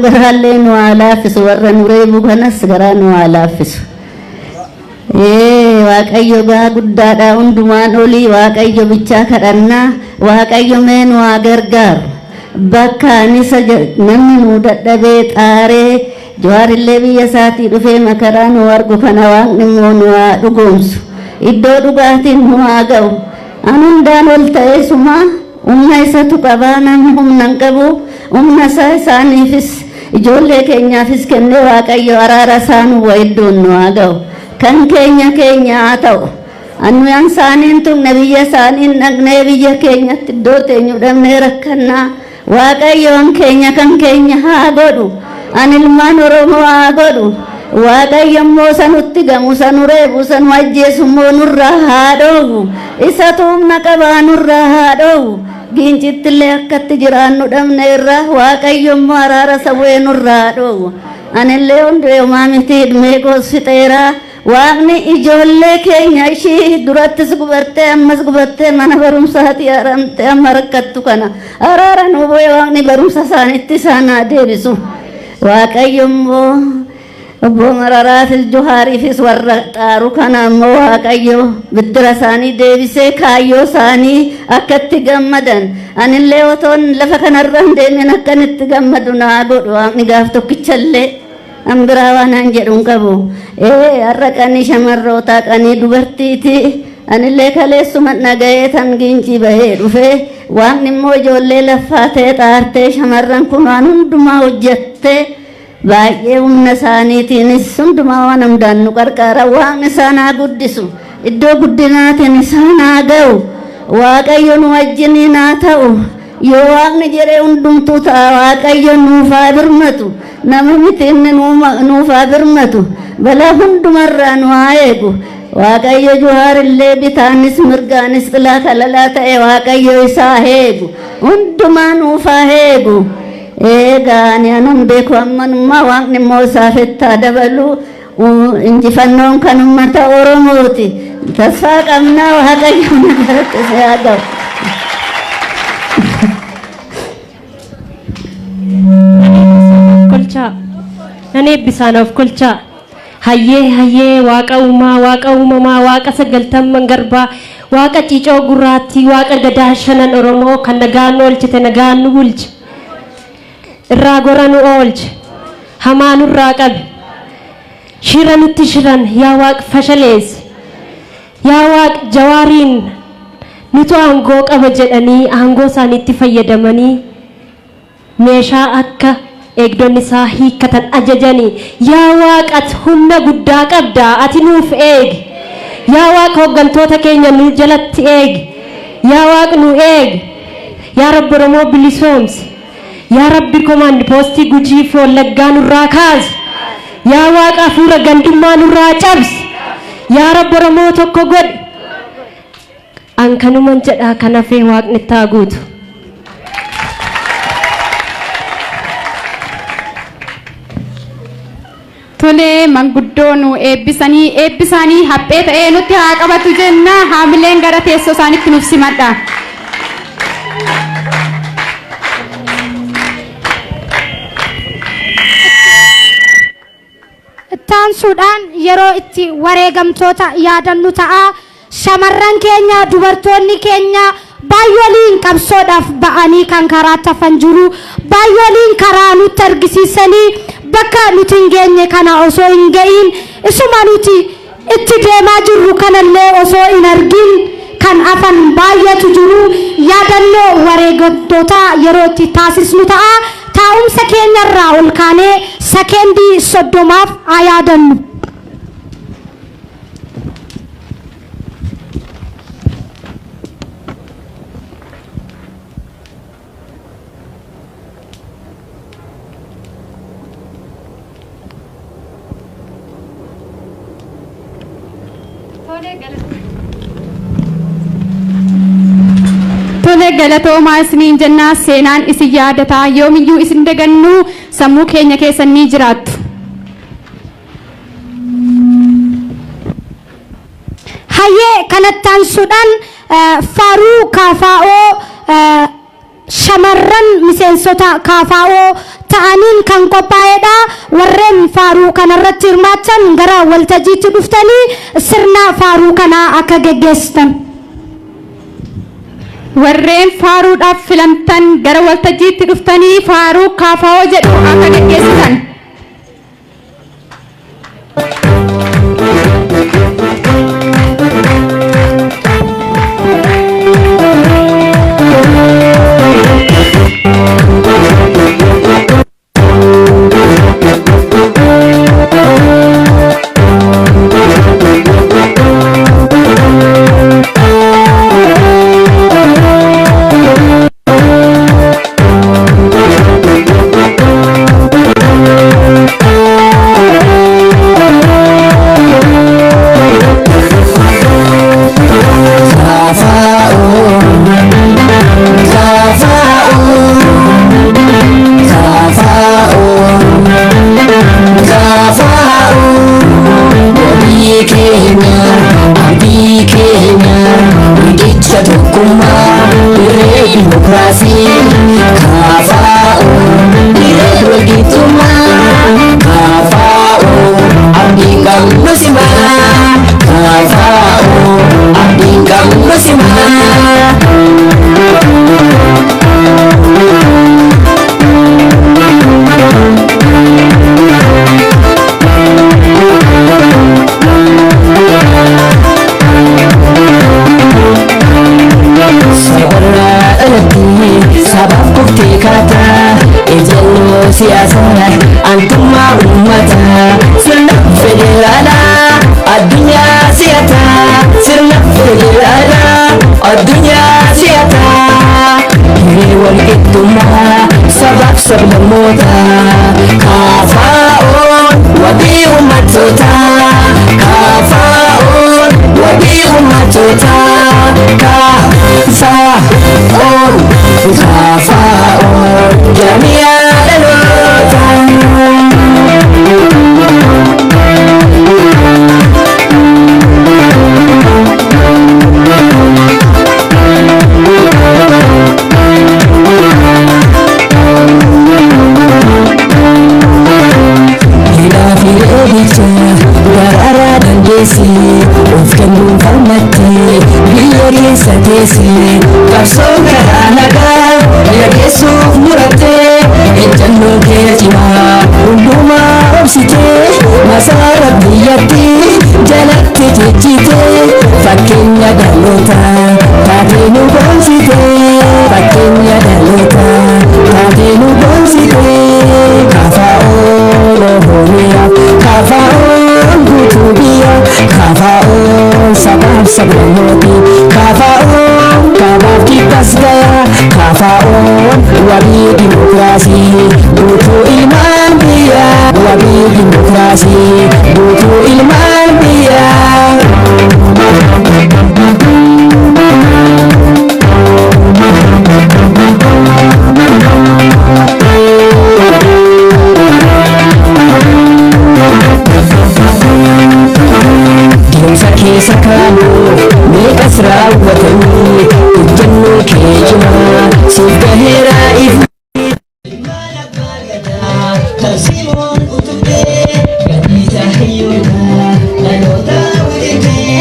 Garaallee nu haa laaffisu, warra nu reebu kanas garaa nu haa laaffisu. Ee Waaqayyo gaa guddaadha, hundumaan olii Waaqayyo bichaa kadhannaa. Waaqayyo mee nu haa gargaaru. Bakka anisa namni nu dadhabee xaaree Jawaarillee biyya isaatii dhufee makaraa nu argu kana Waaqni immoo nu haa dhugoomsu. Iddoo dhugaatiin nu haa ga'u. An hundaan ol ta'ee sumaa humna isatu qabaa, namni humna hin qabu. Humna isaa isaaniifis ijoollee keenyaafis kennee Waaqayyo araara isaa nu iddoon nu haa ga'u. Kan keenya keenya haa ta'u. Anuyaan isaaniin tuqne, biyya isaaniin dhaqnee biyya keenyatti iddoo teenyu dhabnee rakkannaa. Waaqayyoon keenya kan keenya haa godhu. An ilmaan Oromoo haa godhu. Waaqayyo immoo sanutti gamu, sanu reebu, sanu ajjeesu immoo nurraa haa dhoowwu. Isatu humna qabaa, nurraa haa dhoowwu. Giincittillee akkatti jiraannu dhabne irraa Waaqayyo immoo araara sawwee nurraa haa dhoowwu. Anillee hundee homaa miti, dhumee koos fixeeraa. Waaqni ijoollee keenya ishii durattis gubattee ammas gubattee mana barumsaatii haramtee amma rakkattu kana araara nu bu'ee Waaqni barumsa isaaniitti isaan haa deebisu. Waaqayyo immoo obbo Mararaafis Johaariifis warra xaaru kana immoo Waaqayyo biddira isaanii deebisee kaayyoo isaanii akka itti gammadan, anillee otoon lafa kanarra hin deemin akkan itti gammadu naa godhu Waaqni gaaf tokkichallee. An biraa waan an jedhu hin qabu. Ee har'a qanii shamarrootaa, qanii dubartiiti. Anillee kaleessuma dhaga'ee tan Giincii bahee dhufee. Waaqni immoo ijoollee laffaatee xaartee shamarran kun waan hundumaa hojjettee baay'ee humna isaaniitiinis hundumaa waan hundaan nu qarqaara. Waaqni isaan haa guddisu. Iddoo guddinaatiin isaan haa ga'u. Waaqayyo nu wajjiniin haa ta'u. Yoo Waaqni jedhee hundumtuu ta'a. Waaqayyo nuuf haa birmatu. Nama miti inni, nuuf haa birmatu. Balaa hundumarraa nu haa eegu. Waaqayyo Juhaarillee bitaanis mirgaanis xilaa kalalaa ta'e Waaqayyo isaa eegu. Hundumaa nuuf haa eegu. Eegaa ani anan beeku ammanummaa, Waaqni immoo isaaf itti dabalu. Injifannoon kan uummata Oromooti. Tasfaa qabnaa, Waaqayyo nagaatti si haa ga'u. Kolchaa nan eebbisaan of kolchaa. Hayyee hayyee, Waaqa uumaa, Waaqa uumamaa, Waaqa sagaltamman garbaa, Waaqa ciicoo gurraattii, Waaqa gadaa shanan Oromoo kan nagaan nu oolchite, nagaan nu bulche, irraa gora nu oolche, hamaa nurraa qabe, shira nutti shiran yaa Waaq fashaleesse. Yaa Waaq, Jawaariin nutu aangoo qaba jedhanii aangoo isaaniitti fayyadamanii meeshaa akka eegdonni isaa hiikkatan ajajanii, yaa Waaq, ati humna guddaa qabda, ati nuuf eegi. Yaa Waaq, hooggantoota keenya nu jalatti eegi. Yaa Waaq, nu eegi. Yaa Rabbi, Oromoo bilisoomsi. Yaa Rabbi, komaand poostii Gujii fi Wallaggaa nurraa kaasi. Yaa Waaqa, hafuura gandummaa nurraa cabsi. Yaa Rabbi, Oromoo tokko godhi. An kanuman jedhaa, kan hafee Waaqni itti haa guutu. Tolee, manguddoo nu eebbisanii eebbisaanii haphee ta'ee nutti haa qabatu jenna. Haamileen gara teessoo isaaniitti nuuf simadha. Ittaansuudhaan yeroo itti wareegamtoota yaadannu ta'a. Shamarran keenya, dubartoonni keenya baay'ooliin qabsoodhaaf ba'anii kan karaa tafan jiru. Baay'ooliin karaa nutti argisiisanii bakka nuti hin geenye kana osoo hin ga'iin, isuma nuti itti deemaa jirru kanallee osoo hin argin kan hafan baay'eetu jiru. Yaadannoo wareegamtootaa yeroo itti taasisnu ta'a. Taa'umsa keenyarraa ol kaanee sakeendii 30f haa yaadannu. Tole, galatoomaa isiniin jennaa. Seenaan isin yaadataa, yoomiyyuu isin dagannu, sammuu keenya keessa ni jiraattu. Hayyee, kanatti aansuudhaan faaruu KFO shamarran miseensota KFO Ta'aniin kan qophaa'edha. Warreen faaruu kanarratti hirmaatan gara waltajjiitti dhuftanii sirna faaruu kanaa akka geggeessitan. Warreen faaruudhaaf filamtan gara waltajjiitti dhuftanii faaruu KFO jedhu akka geggeessitan.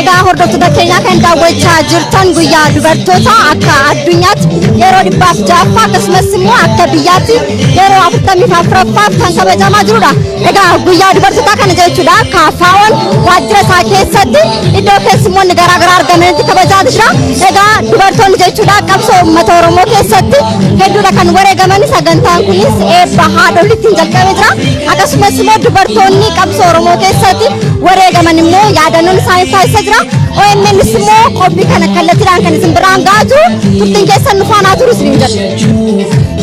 Egaa hordoftoota keenyaa kan daawwachaa jirtan guyyaa dubartoota akka addunyaatti yeroo 106ffaa akkasumas immoo akka biyyaatti yeroo 44ffaaf kan kabajamaa jirudha. Egaa guyyaa dubartootaa kana jechuudha KFO'n waajjira isaa keessatti iddoo keessummoonni garaagaraa argamanitti kabajaa jira. Egaa dubartoonni jechuudha qabsoo uummata Oromoo keessatti hedduudha kan wareegaman. Sagantaan kunis eebba haadholiitiin jalqabee jira. Akkasumas immoo dubartoonni qabsoo Oromoo keessatti wareegaman immoo yaadannoon isaanii taasisaa jira. OMNs immoo qophii kana kallattiidhaan kan isin biraan gahaa jiru. Turtiin keessan nu faanaa turu isiniin jedha.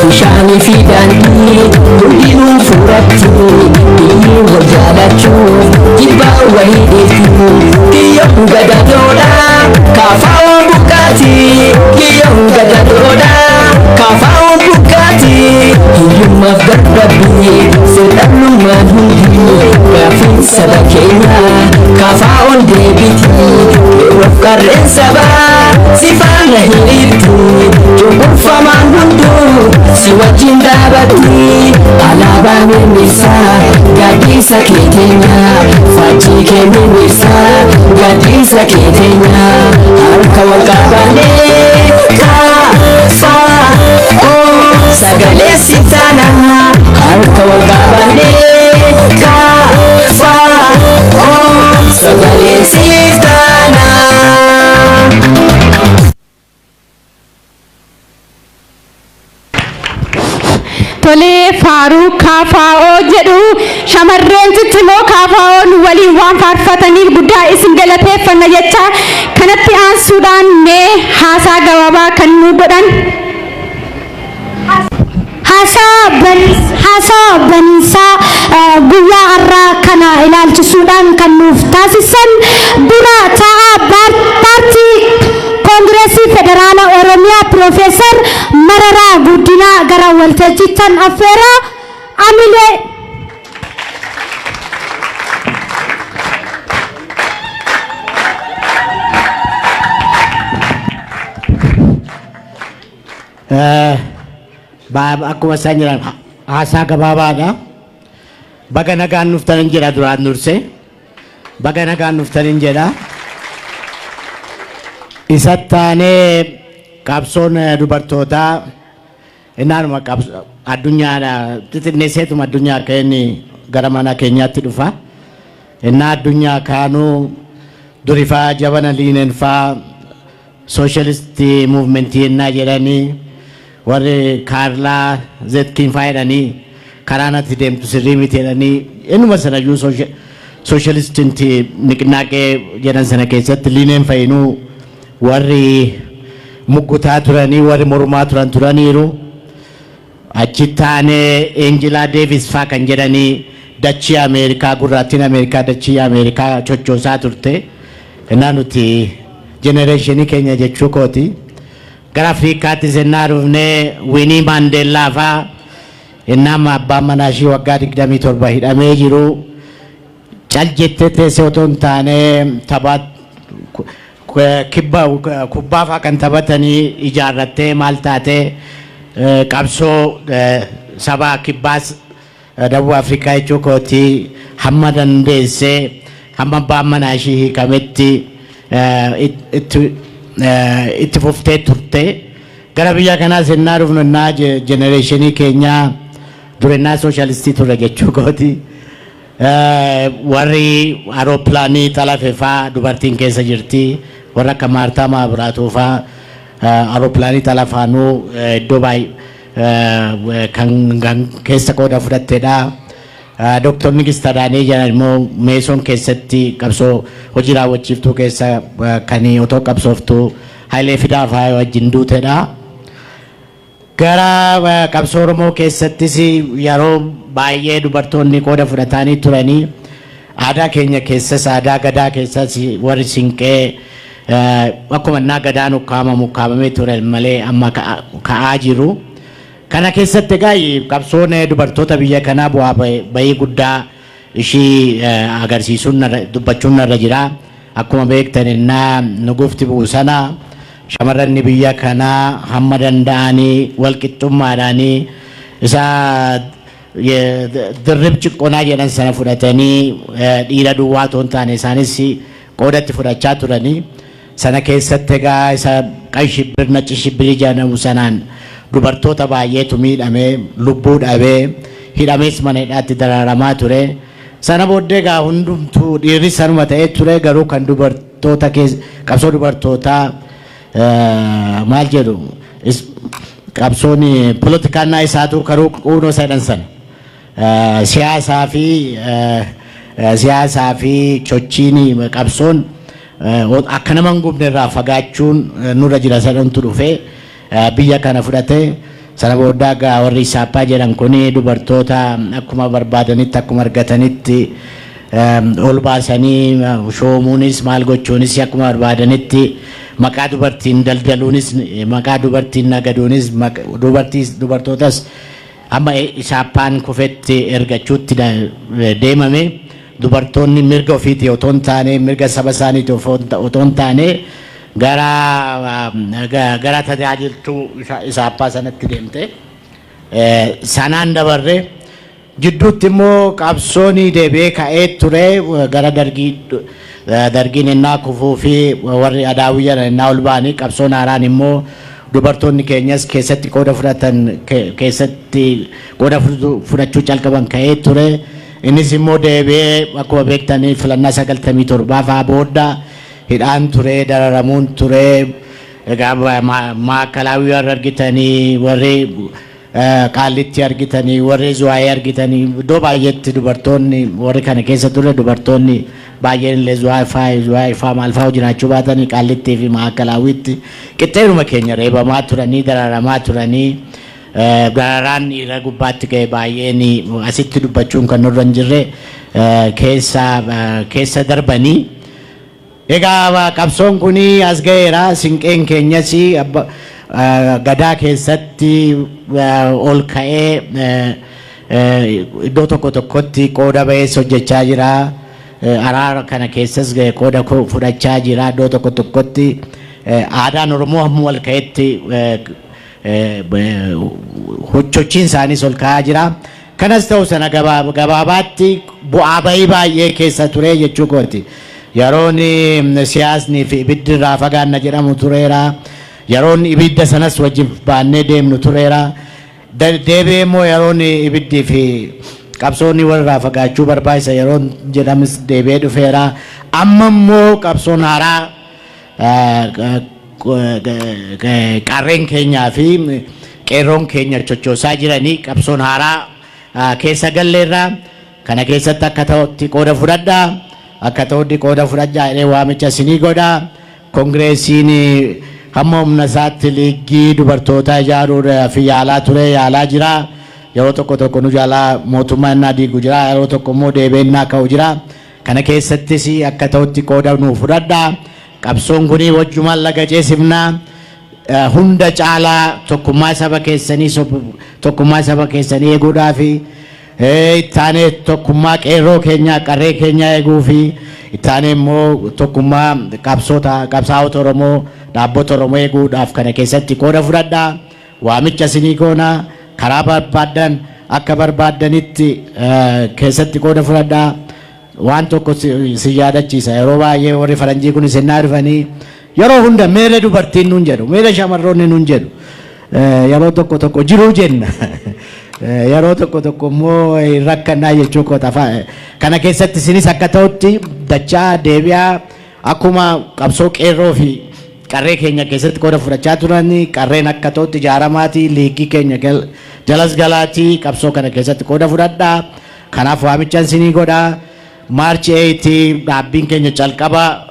Bishaanii fi daandii hundinuu furatti biyyi wal jaalachuuf jibbaa walii dhiiftu kiyyoon gadadoodha KFO'n buqqaati kiyyoon gadadoodha KFO'n buqqaati hiyyummaaf dadhabbii seexannummaan hundi. Saba keenya kafaa ol deebiti, yeroof qarreen sabaa si faana hiriirti, cunqurfamaan hunduu si wajjin dhaabatti. Alaabaa mirmirsaa gaaddisa kee teenya, faajjii kee mirmirsaa gaaddisa kee teenya, harka wal qabannee kaafaa sagalee si taana, harka wal qabannee kaafaa sagalee si taana. Tolee, faaruu KFO jedhu shamarreen ciccimoo KFO'n waliin waan faarfataniif guddaa isin galateeffanna jecha, kanatti aansuudhaan mee haasaa gabaabaa kan nu godhan. Haasaa baniinsaa guyyaa har'aa kana ilaalchisuudhaan kan nuuf taasisan dura taa'aa paartii Koongireesii Federaala Oromiyaa Piroofeesar Mararaa Guddinaa gara waltajjiittan affeeraa amilee. Akkuma isaan jiran haasaa gabaabaadha. Baga nagaan dhuftan jedha duraan dursee. Baga nagaan dhuftan jedha. Isatti aanee qabsoon dubartootaa innaanuma addunyaadha, xixinneesseetuma addunyaa akka inni gara mana keenyaatti dhufa. Innaa addunyaa kaanuu durifaa jabana Liineen faa socialist movementii innaa jedhanii, warri Kaarlaa Zetkiin faa jedhanii, karaa natti deemtu sirrii miti jedhanii, innuma sanayyuu sooshaalistinti niqnaaqee jedhan sana keessatti Liineen fayinuu warri muggutaa turanii, warri mormaa turan turaniiru. Achi taanee Eenjilaa Deevis faa kan jedhanii dachii Ameerikaa, gurraattiin Ameerikaa dachii Ameerikaa chochoosaa turte. Innaa nuti generationii keenya jechuu kooti. Gara Afriikaattis innaa dhufnee Winii Maandeellaa faa, innaa abbaan manaa ishii waggaa 27 hidhamee jiru, cal jettee teessee otoo hin taane taphaa kibba kubbaa faa kan taphatanii ijaarrattee maal taatee qabsoo saba kibbaas, Dawwa Afrikaa jechuu kooti, hamma dandeessee hamma abbaan manaa ishii hiikametti itti fuftee turte. Gara biyya kanaas innaa dhufnu, innaa generationii keenyaa durennaa sooshaalistii ture jechuu kooti. Warri aeroplaanii xalafe faa dubartiin keessa jirti. Warra akka Maartaa Maabiraatuu faa aeroplaanii xalafaanuu iddoo baay'ee kan keessa qooda fudhattedha. Dooktor Nigist Adaanee jedhan immoo Meesoon keessatti qabsoo hojii raawwachiiftuu keessa kan otoo qabsooftuu Hayilee Fidaa faa wajjin duutedha. Gara qabsoo Oromoo keessattis yeroo baay'ee dubartoonni qooda fudhatanii turanii, aadaa keenya keessas, aadaa gadaa keessas warri sinqee akkuma innaa gadaan ukkaamamu ukkaamamee ture malee amma ka'aa jiru. Kana keessatti egaa qabsoon dubartoota biyya kanaa bu'aa bahii guddaa ishii agarsiisuun dubbachuun narra jira. Akkuma beektan, innaa nugufti bu'u sana shamarranni biyya kanaa hamma danda'anii walqixxummaadhaanii isa dirrib ciqqonaa jedhan sana fudhatanii, dhiira duwwaa otoo hin taane isaanis qoodatti fudhachaa turanii. Sana keessatti egaa isa ቀይ ሽብር ነጭ ሽብር jedhamu sanaan dubartoota baay'eetu miidhamee, lubbuu dhabee, hidhamees mana hidhaatti dararamaa ture. Sana booddee egaa hundumtuu dhiirri sanuma ta'ee ture, garuu kan dubartoota keessa qabsoo dubartootaa maal jedhu, qabsoon poolitikaannaa isaatu karuu quunoo isa jedhan sana. Siyaasaa fi sochiin qabsoon akka nama hin gubne irraa fagaachuun nurra jira sadhantu dhufee biyya kana fudhate. Sana booda egaa warri Isaappaa jedhan kuni dubartoota akkuma barbaadanitti, akkuma argatanitti ol baasanii shoomuunis, maal gochuunis, akkuma barbaadanitti maqaa dubartiin daldaluunis, maqaa dubartiin nagaduunis, dubartootas amma Isaappaan kufetti ergachuutti deemame. Dubartoonni mirga ofiitii otoo hin taane, mirga saba isaaniitii otoo hin taane, gara tajaajiltuu isa abbaa sanatti deemte. Sanaan dabarre. Jidduutti immoo qabsoon deebi'ee ka'ee ture gara Dargii. Dargiin innaa kufuu fi warri Adaawiyyan innaa ol ba'anii, qabsoon haaraan immoo dubartoonni keenyas keessatti qooda fudhatan, keessatti qooda fudhachuu calqaban ka'ee ture. Innis immoo deebi'ee akkuma beektanii filannaa 97 fa'aa booda hidhaan ture, dararamuun ture. Egaa Maakalaawii warri argitanii, warri Qaallitti argitanii, warri Zuwaayee argitanii, iddoo baay'eetti dubartoonni warri kana keessa ture, dubartoonni baay'een illee Zuwaayee faa maal faa jiraachuu baatanii, Qaallittii fi Maakalaawwiitti qixxeeruma keenya reebamaa turanii, dararamaa turanii. Dararaan dhiira gubbaatti ga'e baay'een asitti dubbachuun kan nurra hin jirre keessa darbanii. Egaa qabsoon kun as ga'eera. Sinqeen keenyas gadaa keessatti ol ka'ee iddoo tokko tokkotti qooda ba'eessa hojjechaa jira. Araara kana keessas qooda fudhachaa jira iddoo tokko tokkotti. Aadaan Oromoo hamma wal ka'etti sochiin isaaniis ol ka'aa jira. Kanas ta'u sana, gabaabaatti bu'aa bahii baay'ee keessa ture jechuu kooti. Yeroon siyaasni fi ibiddi irraa fagaanna jedhamu tureera. Yeroon ibidda sanas wajjin baannee deemnu tureera. Deebi'ee immoo yeroon ibiddii fi qabsoonni walirraa fagaachuu barbaachisa yeroon jedhamus deebi'ee dhufeera. Amma immoo qabsoon haaraa qarreen keenyaa fi qeerroon keenya chochoosaa jiranii, qabsoon haaraa keessa galleerra. Kana keessatti akka ta'utti qooda fudhadhaa. Akka ta'utti qooda fudhadhaa jedhee waamicha isinii godhaa. Kongireesiin hamma humna isaatti liiggii dubartootaa ijaaruudhaaf yaalaa ture, yaalaa jira. Yeroo tokko tokko nu jalaa mootummaa innaa diigu jira. Yeroo tokko immoo deebi'ee innaa ka'u jira. Kana keessattis akka ta'utti qooda nuu fudhadhaa. Qabsoon kun wajjumaan laga ceesifnaa. Hunda caalaa tokkummaa saba keessanii eeguudhaafi, ittaanee tokkummaa qeerroo keenyaa, qarree keenyaa eeguu fi ittaanee immoo tokkummaa qabsoota, qabsaa'ota Oromoo, dhaabbota Oromoo eeguudhaaf kana keessatti qooda fudhadhaa. Waamicha isinii goonaa, karaa barbaaddan, akka barbaaddanitti keessatti qooda fudhadhaa. Waan tokko si yaadachiisa. Yeroo baay'ee warri faranjii kun isin dhufanii yeroo hunda meerre dubartiin nuun jedhu, meerre shamarroonni nuun jedhu. Yeroo tokko tokko jiruu jenna. Yeroo tokko tokko immoo rakkannaa jechuu koota. Kana keessatti isinis akka ta'utti dachaa deebi'aa. Akkuma qabsoo qeerroo fi qarree keenya keessatti qooda fudhachaa turanii, qarreen akka ta'utti ijaaramaatii liigii keenya jalas galaatii qabsoo kana keessatti qooda fudhadhaa. Kanaaf waamichaan isinii godhaa. March 8 dhaabbiin keenya calqaba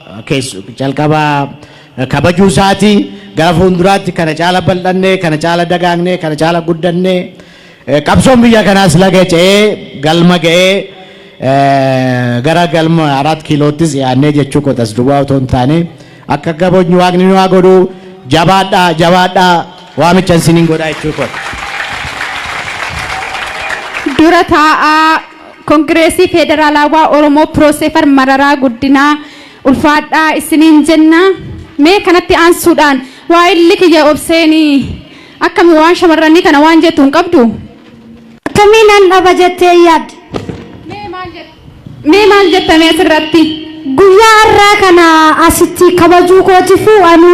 kabajuu isaati. Gara fuulduraatti kana caala bal'annee, kana caala dagaagnee, kana caala guddannee, qabsoon biyya kanaas laga ce'ee galma ga'ee gara galma Araat Kiiloottis dhiyaannee jechuu kotas duwwaa otoo hin taane akka gabonyu Waaqni nu haa godhu. Jabaadhaa, jabaadhaa, waamicha isiniin godhaa jechuu koota. Dura taa'aa Koongireesii Federaalawaa Oromoo Piroofeesar Mararaa Guddinaa, ulfaadhaa isiniin jenna. Mee kanatti aansuudhaan waa illi kiyya Obseenii akkami, waan shamarranii kana waan jettu hin qabdu? Akkamiin an dhaba jettee yaadde? Mee maal jettame asirratti? Guyyaa har'aa kana asitti kabajuu kootifu, anu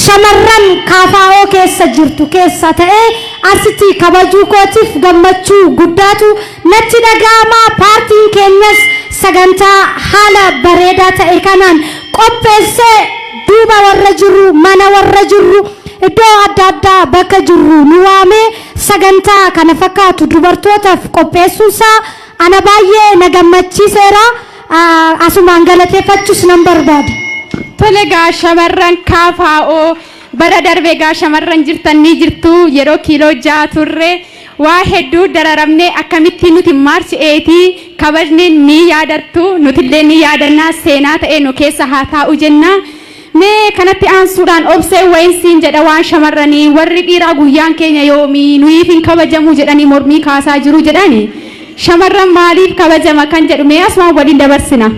shamarran KFO keessa jirtu keessa ta'ee asitti kabajuu kootiif gammachuu guddaatu natti dhaga'ama. Paartiin keenyas sagantaa haala bareedaa ta'e kanaan qopheessee duuba warra jirru, mana warra jirru, iddoo adda addaa bakka jirru nu waamee sagantaa kana fakkaatu dubartootaaf qopheessuunsaa ana baay'ee na gammachiiseera. Asumaan galateeffachuus nan barbaada. Tole gaa, shamarran KFO bara darbe gaa shamarran jirtan ni jirtu, yeroo kiiloo 6 turre waa hedduu dararamne. Akkamitti nuti March 8 kabajne ni yaadattu, nutillee ni yaadannaa, seenaa ta'e nu keessa haa taa'u jenna. Mee kanatti aansuudhaan Obsee wayinsiin jedha, waan shamarranii warri dhiiraa guyyaan keenya yoomii, nuyiif hin kabajamu jedhanii mormii kaasaa jiru jedhani. Shamarran maaliif kabajama kan jedhu mee asumaan waliin dabarsina.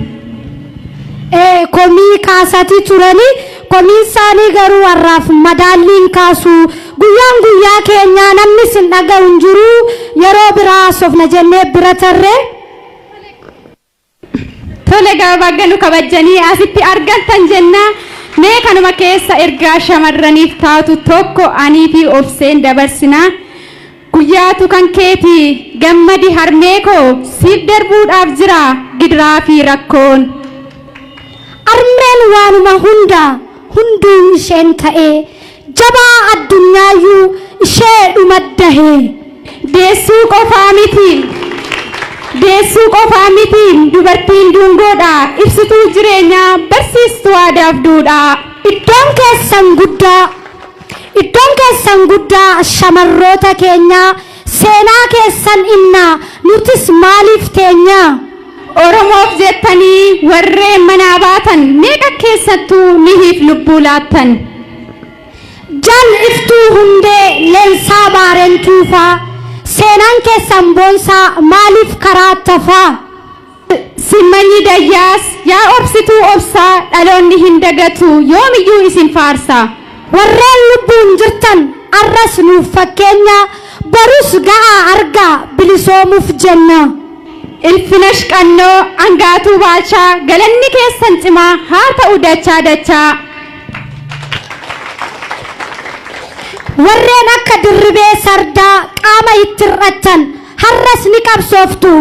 Komii kaasatii turanii, komiin isaanii garuu har'aaf madaalliin kaasu. Guyyaan guyyaa keenyaa, namni sin dhaga'u hin jiru, yeroo biraa sofna jennee bira tarree. Tole, baga nu kabajanii asitti argattan jenna. Mee kanuma keessa ergaa shamarraniif taatu tokko anii fi Obseen dabarsina. Guyyaatu kan keeti, gammadi harmee koo, siif darbuudhaaf jira gidiraa fi rakkoon. Armeen waanuma hunda hunduu isheen ta'ee, jabaa addunyaayyuu ishee dhumaddahee. Deessuu qofaa miti. Deessuu qofaa miti, dubartiin dungoodha, ibsituu jireenyaa, barsiistuu aadaaf duudhaa. Iddoon keessan guddaa, iddoon keessan guddaa, shamarroota keenyaa, seenaa keessan innaa nutis maaliif teenyaa? Oromoof jettanii warreen manaa baatan, meeqa keessattuu nihiif lubbuu laattan. Jal Iftuu Hundee, Leensaa Baareentuufaa, seenaan keessan boonsaa, maaliif karaa tafaa? Simmanyi Dayyaas, yaa obsituu obsaa, dhaloonni hin dagatu, yoomiyyuu isin faarsa. Warreen lubbuun jirtan arras nuuf fakkeenya, barus ga'aa argaa, bilisoomuuf jenna. Ilfinash Qannoo, Angaatuu Baalchaa, galanni keessan cimaa haa ta'u dachaa dachaa. Warreen akka Dirribee Sardaa qaama itti hir'attan, har'as ni qabsooftu,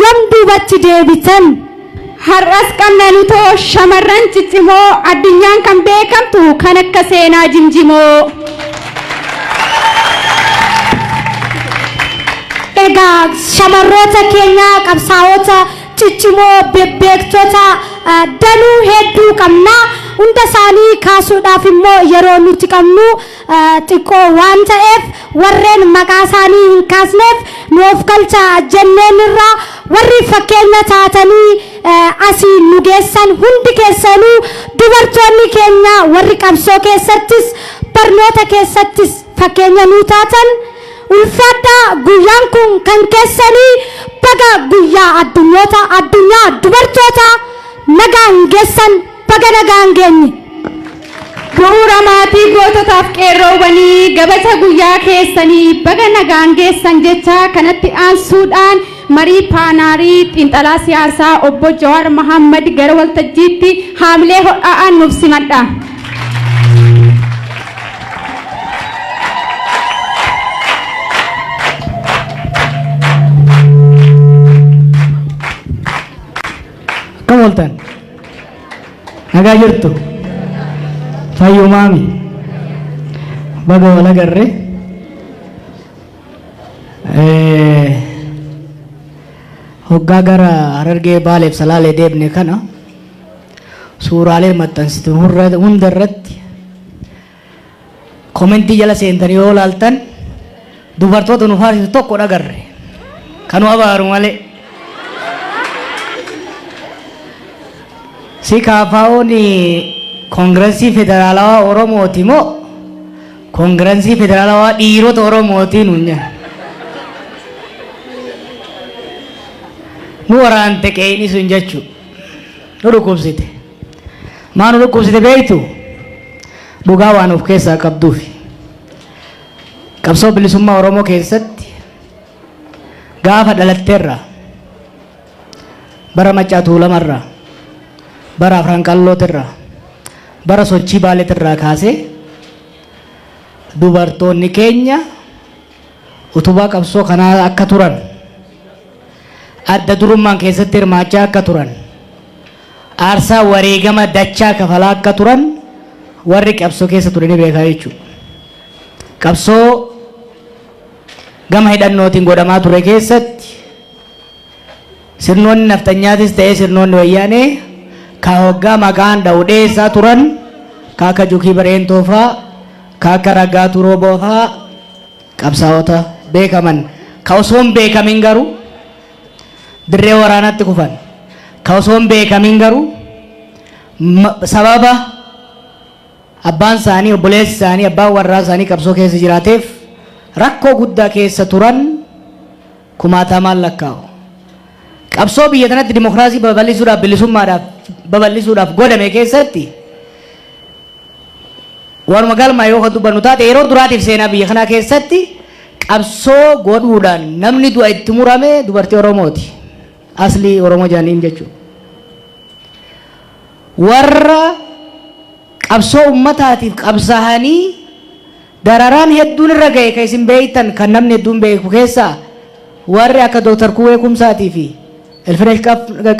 yoom duubatti deebitan? Har'as qabna nutoo shamarran ciccimoo, addunyaan kan beekamtu kan akka Seenaa Jimjimoo. Egaa shamarroota keenya, qabsaa'ota ciccimoo, bebbeektota danuu hedduu qabna. Hunda isaanii kaasuudhaaf immoo yeroo nuti qabnu xiqqoo waan ta'eef, warreen maqaa isaanii hin kaasneef nu of galcha jenneen irraa. Warri fakkeenya taatanii asii nu geessan hundi keessanuu, dubartoonni keenya warri qabsoo keessattis barnoota keessattis fakkeenya nuu taatan, ulfaadhaa. Guyyaan kun kan keessanii. Baga guyyaa addunyoota addunyaa dubartoota nagaan geessan, baga nagaan geenye. Bu'uura maatii goototaaf qeerroowwanii, gabaja guyyaa keessanii baga nagaan geessan jecha, kanatti aansuudhaan marii paanaarii xiinxalaa siyaasaa obbo Jawaar Mahammad gara waltajjiitti haamilee hodhaa'aan nuuf simadha. Akkam ooltan? Nagaa jirtu? Fayyumaami? Baga wal agarre. Hoggaa gara Harargee, Baaleef Salaalee deemne kana, suuraalee maxxansitu hunda irratti komentii jala seentanii yoo ilaaltan, dubartoota nu faarsitu tokko dhagarre, kan nu abaaru malee. Si KFO'n Koongirensii Federaalawaa Oromooti moo Koongirensii Federaalawaa Dhiirota Oromooti nuun jedhan. Nu waraante qe'ini sun jechuu. Nu dhukkubsite. Maa nu dhukkubsite beektu? Dhugaa waan of keessaa qabduufi. Qabsoo bilisummaa Oromoo keessatti gaafa dhalatteerraa, bara Maccaa Tuulamarraa, bara Afran Qallootirraa, bara sochii Baaleetirraa kaasee dubartoonni keenya utubaa qabsoo kanaa akka turan, adda durummaan keessatti hirmaachaa akka turan, aarsaa wareegama dachaa kafalaa akka turan warri qabsoo keessa ture ni beekaa jechuudha. Qabsoo gama hidhannootiin godhamaa ture keessatti sirnoonni nafxanyaatis ta'ee sirnoonni wayyaanee ka hoggaa maqaan dha'u dheessaa turan, ka akka Jukii Bareentoo faa, ka akka Raggaa Turooboo faa, qabsaa'ota beekaman, ka osoo hin beekamin garuu dirree waraanaatti kufan, ka osoo hin beekamin garuu sababa abbaan isaanii, obboleessi isaanii, abbaan warraa isaanii qabsoo keessa jiraateef rakkoo guddaa keessa turan kumaatamaan lakkaa'u. Qabsoo biyya tanatti dimokiraasii babal'isuudhaaf, bilisummaadhaaf babal'isuudhaaf godhame keessatti, waanuma galmaa yoo dubbannu taate, yeroo duraatiif seenaa biyya kanaa keessatti qabsoo godhuudhaan namni du'a itti murame dubartii Oromooti. Aslii Oromoo jedhaniin jechuudha. Warra qabsoo ummataatiif qabsaa'anii dararaan hedduun irra ga'e, kan isin beektan, kan namni hedduun beeku keessaa, warri akka Dooktar Kuwee Kumsaatii fi Ilfinesh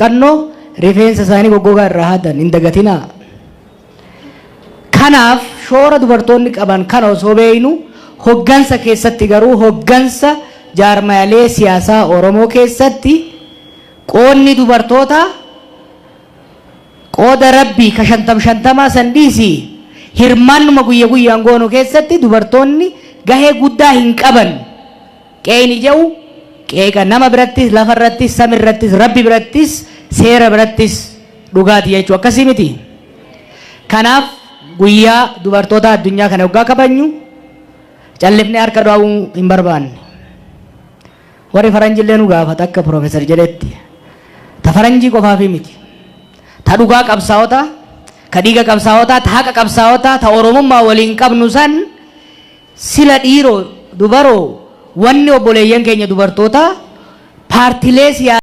Qannoo rifeensa isaanii goggogaa irraa haadan hin dagatinaa. Kanaaf shoora dubartoonni qaban kana osoo beeynu, hoggansa keessatti garuu, hoggansa jaarmaalee siyaasaa Oromoo keessatti qoodni dubartoota qooda rabbii ka shantam shantamaa san dhiisii, hirmaannuma guyya guyyaan goonu keessatti dubartoonni gahee guddaa hin qaban. Qeeyni jedhu qeeqa nama birattis, lafa irrattis, sami irrattis, rabbi birattis, seera birattis dhugaati jechuu akkasii miti. Kanaaf guyyaa dubartoota addunyaa kana waggaa kabajnu callifnee harka dhaa'uu hin barbaanne. Warri faranjillee nu gaafata akka piroofeesar jedhetti. Ta faranjii qofaafi miti. Ta dhugaa qabsaa'ota, ka dhiiga qabsaa'otaa, ta haqa qabsaa'otaa, ta Oromummaa waliin qabnu san, sila dhiiroo dubaroo, wanni obboleeyyan keenya dubartoota paartilee siyaasaa